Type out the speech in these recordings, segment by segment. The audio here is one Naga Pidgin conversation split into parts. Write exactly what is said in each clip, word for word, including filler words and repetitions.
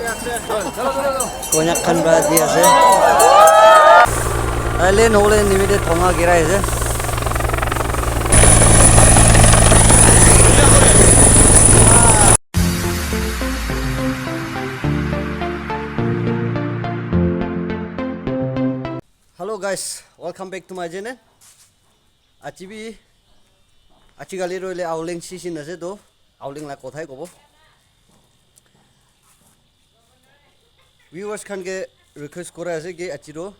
Konyak khan para di ase. Aile nohole nimite thonga girai ase. Hello guys, welcome back to my channel. Aji bi, aji kali toh hoile Aoleng season ase toh, Aoleng la kothai kobo. Viewers khan ke request kora ase ki aji toh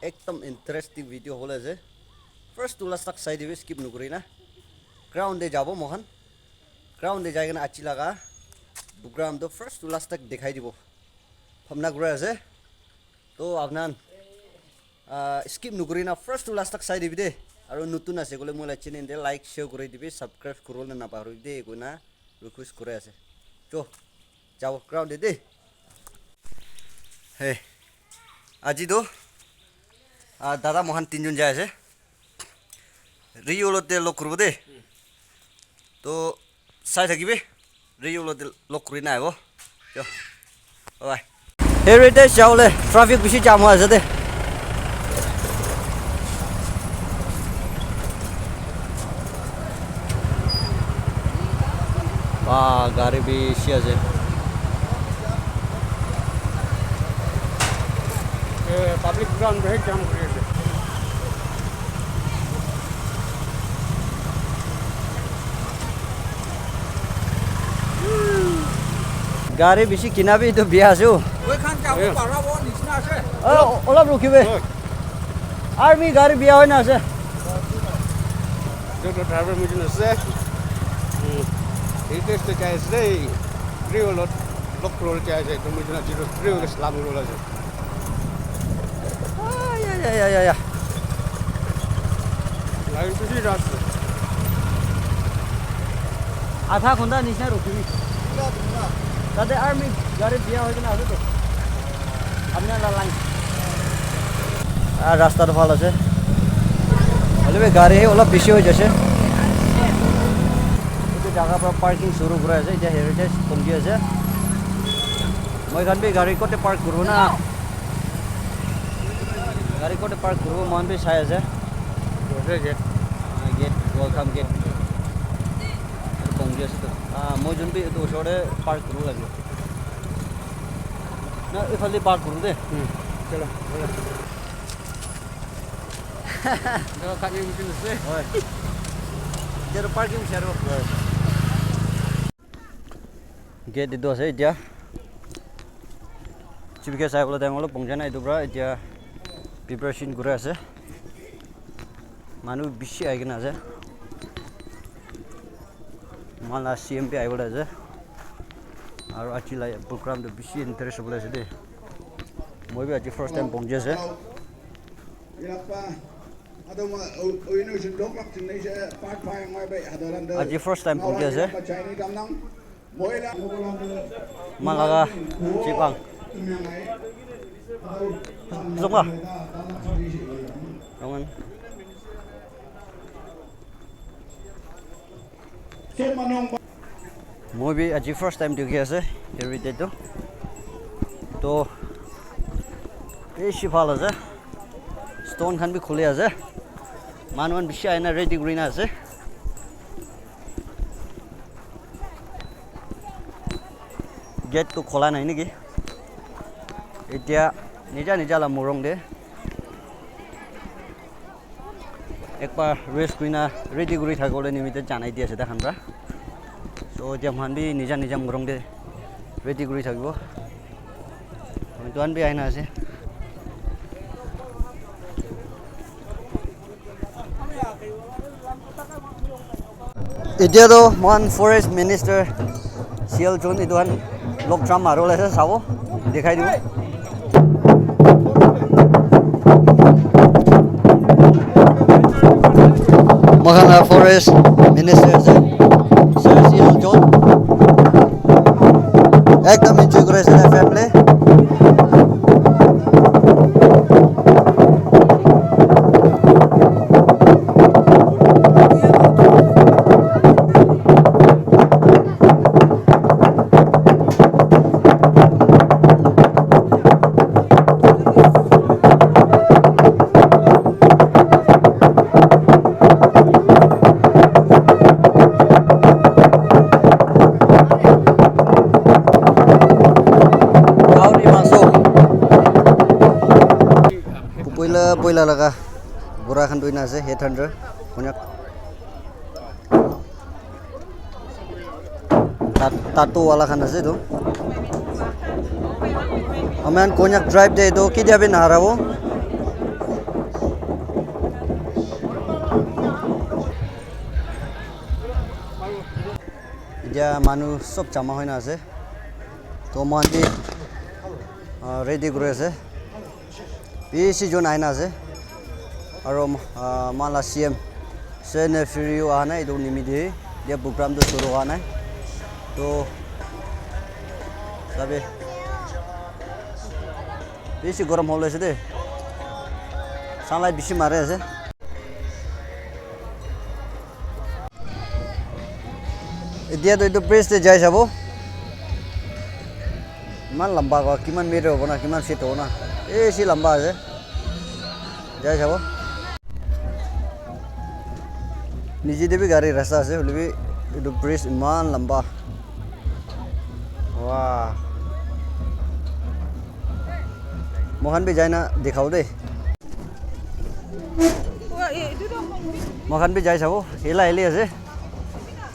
ekdam interesting video hola ase. First to last tak sai dibi, skip nukuri na. Ground te jabo mohan. Ground te jai kena aji laga program toh first to last tak dikhai dibo. Bhabna kura ase. To apnan, ah, skip nukuri na first to last tak sai dibi de. Aru nutun ase koile moi la channel te like, share kuri dibi, subscribe kuribole na pahori de koina request kuri ase. Cho, jabo ground te de. Hey, aji toh, ah, dada mohan tinjon jai ase. Rio lote log kuribo de. To sai thakibi. Rio lote log kuri na ahibo. Yo. Bye bye. Heritage jabole traffic bishi jam hoi ase de. Wah, gari bishi ase. Eh, public ground bishi jam kuri ase. Gari bishi kina bi etu bia ase o. Moi khan jabo para bo nishina ase. Oh, olop rukhibe. Oi. Army gari bia hoi na ase. Etu driver moi jun ase. Hmm. Heritage te jai ase dei. Free holot log kuribole jai ase. Etu moi jun aji toh free holot salam kuribole ase. Ay, ay, ay, ay, ay, ay. Line to see that. Adha ghonta nishina rukhibi. Tate army gari bia hoi kena ase to. Apni la line. Ah, rasta to bhal ase. Hoile bi gari he olop bishi hoi jaise. Etu jaga para parking shuru kura ase. Etia Heritage pongji ase. Moi khan bi gari kote park kuribo na? Gari kote park kuribo, mohan bi sai ase. Ase gate. Ah, gate, welcome gate. Etu pongji ase to. Ah, moi jun bi etu osor te park kuribo lagibo. Na, ephale park kuru de. Hmm. Chalo, chalo. Jaga khan etu ase. Hoi. Etia to parking ase aro. Hoi. Gate etu ase etia. Chief guest ahibole time olop pongja nai etu para etia preparation kuri ase. Manu bishi ahi kena ase. Moikhan la C M bi ahibole ase. Aro aji la program tu bishi interest hobole ase de. Moi bi aji first time pongji ase. Aji first time pongji ase. Moikhan laga chipang. Zonga. Zongan. Moi bi aji first time dikhi ase, Heritage tu. To, bishi bhal ase. Stone khan bi khuli ase. Manu khan bishi ahina ready kurina ase. Gate tu khola nai niki. Etia nija nija la morung te. Ekbar rest kurina ready kuri thakibole nimite janai di ase taikhan para. So, etia moikhan bi nija nija morung te ready kuri thakibo. Etu khan bi ahina ase. Etia toh moikhan forest minister C L John etu khan log drum maribole ase, sabo, dikhai dibo. Moikhan la forest minister ase, Sir C L John. Ekdom enjoy kuri ase na family. Poila, poila laga bura khan tu ena ase, head hunter, Konyak. Tat-, tattoo wala khan ase etu. Ami khan Konyak tribe te etu ketia bi naharabo. Etia manu sob jama hoina ase. To moikhan bi, ah, ready kuri ase. Bishi jon ahina ase. Aro, ah, moikhan la C M, Sir Neiphiu aha nai, etu nimite. Etia program tu shuru howa nai. To, sabi. Bishi gorom hole ase de. Sunlight bishi mare ase. Etia toh etu bridge te jai sabo. Iman lamba ko, kiman meter hobo na, kiman feet hobo na. Bishi lamba ase. Jai sabo. Niche te bi gari rasta ase, hoile bi etu bridge iman lamba. Wah. Moikhan bi jai na dikhabo de. Moikhan bi jai sabo, hila hili ase.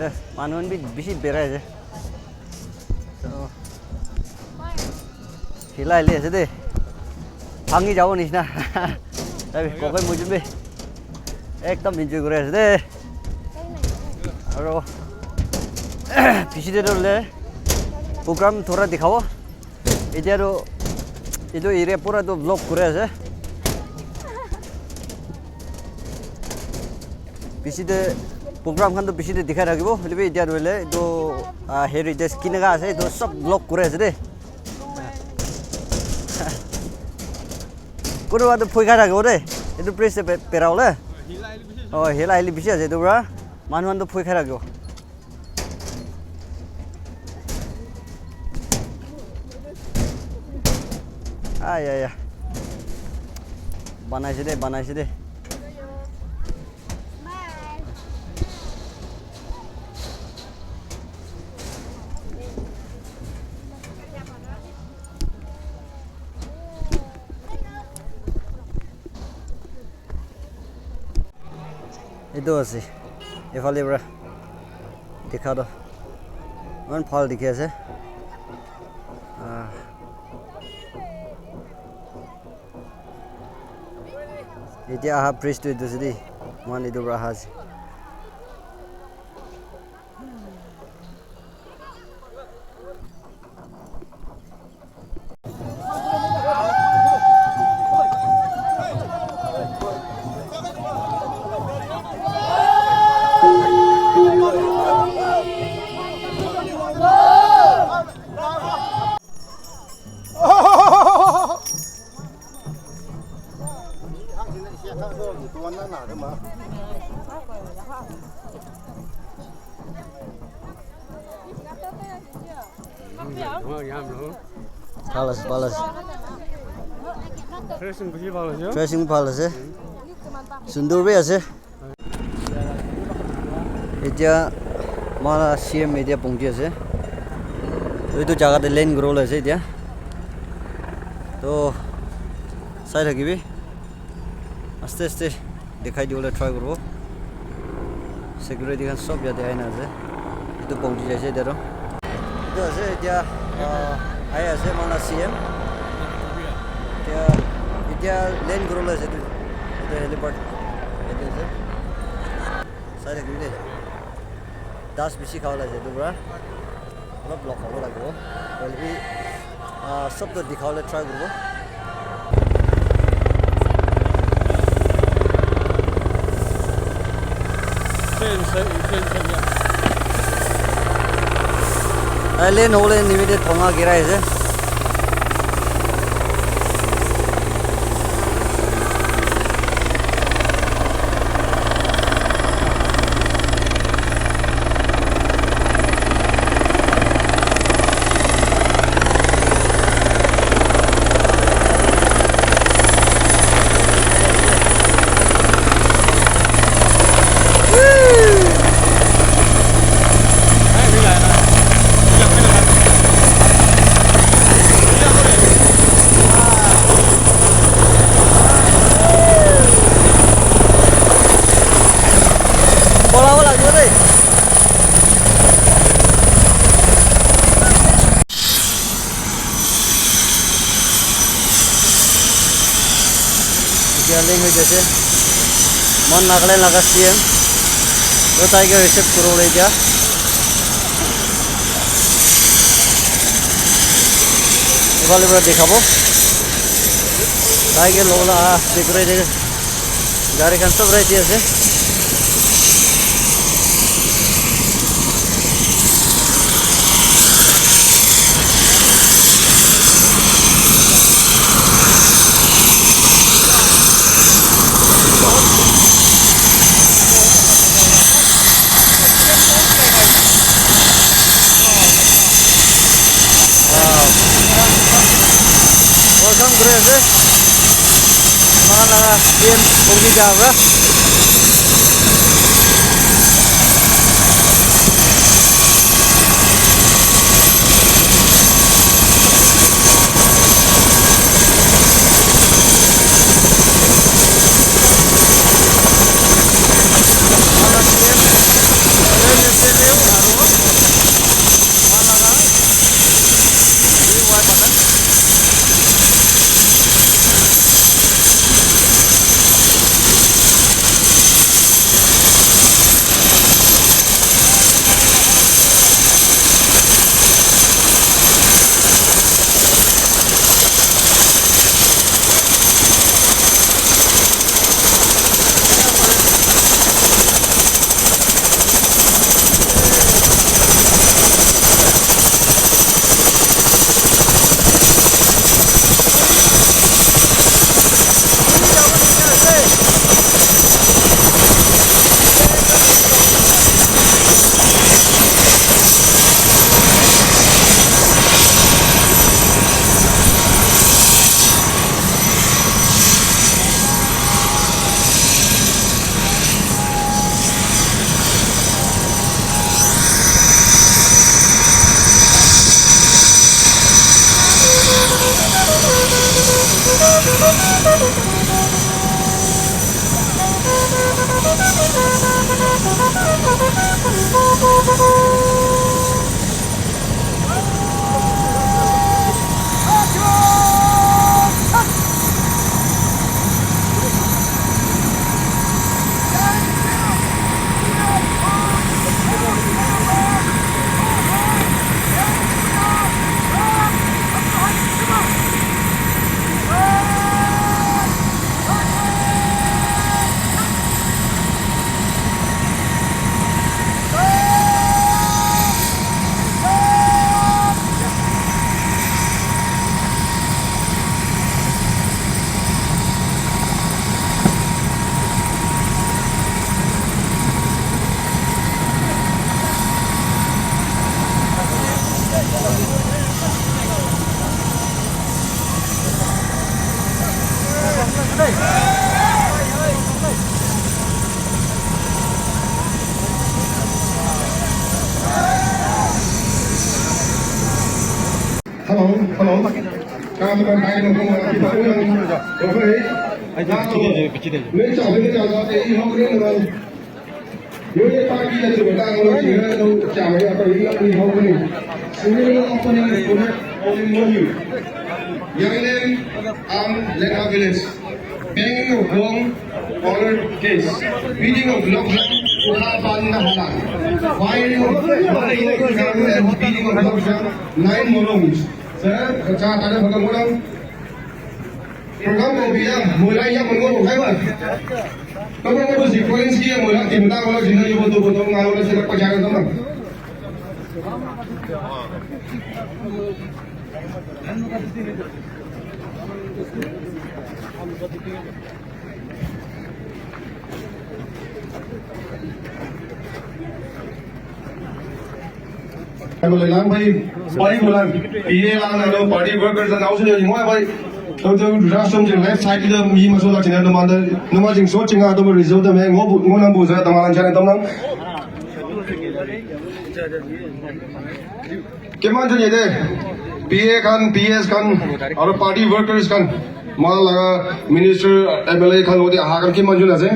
Eh, manu khan bi bishi berai ase. So, hila hili ase de. Bhangi jabo nishina. Tabi kokoi mujun bi. Ekdam enjoy kuri ase de. Aro, piche te toh hoile program thora dikhabo. Etia toh etu area pura toh vlog kuri ase. Piche te program khan toh piche te dikhai thakibo. Hoile bi etia toh hoile etu, ah, heritage kineka ase etu sob vlog kuri ase de. Kunuba toh phui khai thakibo de. Etu bridge te be-, bera bole. Oh, hila hili bishi ase etu pura. Manu khan toh phui khai thakibo. Ai, ai, ai. Banaise de, banaise de. Etu ase. Efale para dikha toh. Iman bhal dikhi ase. Ah. Etia aha bridge tu etu ase de. Moikhan etu para aha ase. Bhal ase, bhal ase. Dressing bishi bhal ase. Dressing bhal ase. Sundur bi ase. Etia moikhan la C M etia pongji ase. Etu jaga te land kuribo le ase etia. To sai thakibi. Aste aste dikhai dibole try kuribo. Security khan sob yate ahi na ase. Etu pongji jaise etia toh. Etu ase etia, ah, ahi ase moikhan la C M. Etia, etia land kuribo le ase etu. Etu helipad. Etu ase. Sai thakibi de. Das bishi khabo le ase etu para. Olop log hobo lagibo. Hoile bi, ah, sob toh dikhawole try kuribo. Thailand hobole nimite thonga girai ase. Yelling hoi jaise. Mon Nagaland laga C M. Toh tai ke receive kuribole dia. Ephale para dikhabo. Tai ke lola, ah, decorated. Gari khan sob ready ase. Wow. Welcome kuri ase. Moikhan laga C M Bugni ja para. Hello, hello. Kami kan tayo ng mga kita ko ng okay. Ay, pichi tayo, pichi tayo. May sabi na sa atin, yung mga Yun yung pakikita ko, ang mga sila ng tsaka, yung ako, yung ako, yung ako, yung sila ng ako, yung ako, yung ako, yung ako. Yang name, ang Lenga Village. Banging of gong, order case. Beating of lockdown, uha pan na hala. Firing of gun and beating of lockdown, nine Moloms. Sir, sa tara baga mo lang. Program ko biya, mo lang yan, mo lang, kaya ba? Kung ano po si Coins Kia mo lang, tinatawag lang sila yung buto-buto, nga wala sila pagkakaroon naman. Party lang, party lang, alo, party workers lang, auso niyo, mo, party. Ito, ito, rastrom je left side ito, mi maso la china, no manda, no ma jing so chinga, to result me, ngo, ngo nang buza, tamalan chana, tamang. Kiman jun yate, P A khan, P S khan, aru party workers khan, moikhan laga minister, M L A khan logote aha khan kiman jun ase?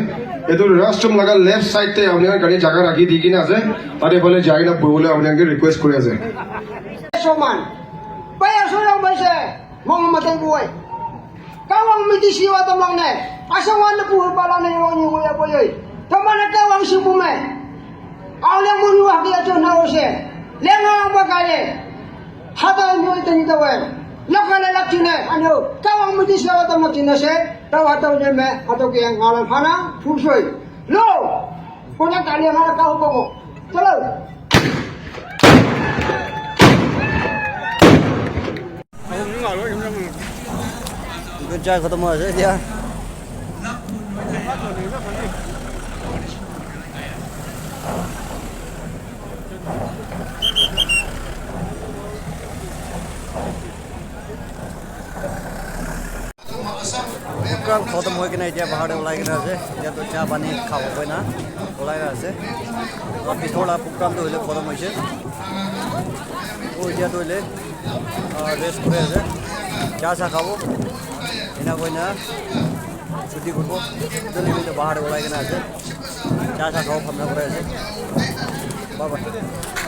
Etu rastrom laga left side te apni khan gari jaga rakhi di kena ase, tate phale jai kena bohibole apni khan ke request kuri ase. Soman, pai aso yang pai se, mong matai buai. Kawang miti siwa tamang ne. Asang wan puhur pala ne wang ni waya boyoi. Tamana kawang si pume. Awle mun wah dia jo na ose. Lenga ba kale. Hata nyo tani tawe. Lokale lak chine. Ano kawang miti siwa tamang chine se. Tawa taw ne me. Hato ke ngala phana. Phusoi. Lo. Kona kali ngala kaw ko. Chalo. Good job, khatam hoise dia. Program khatam hoi kena etia bahar te ulai kena ase. Etia toh cha pani khabo koina ulai kena ase. Aru bithor la program toh hoile khatam hoise. Aru etia toh hoile, ah, rest kuri ase. Cha sa khabo. Ena koina chuti kuribo. Etu hoile bahar te ulai kena ase. Cha sa khabo, bhamna kuri ase. Bye bye.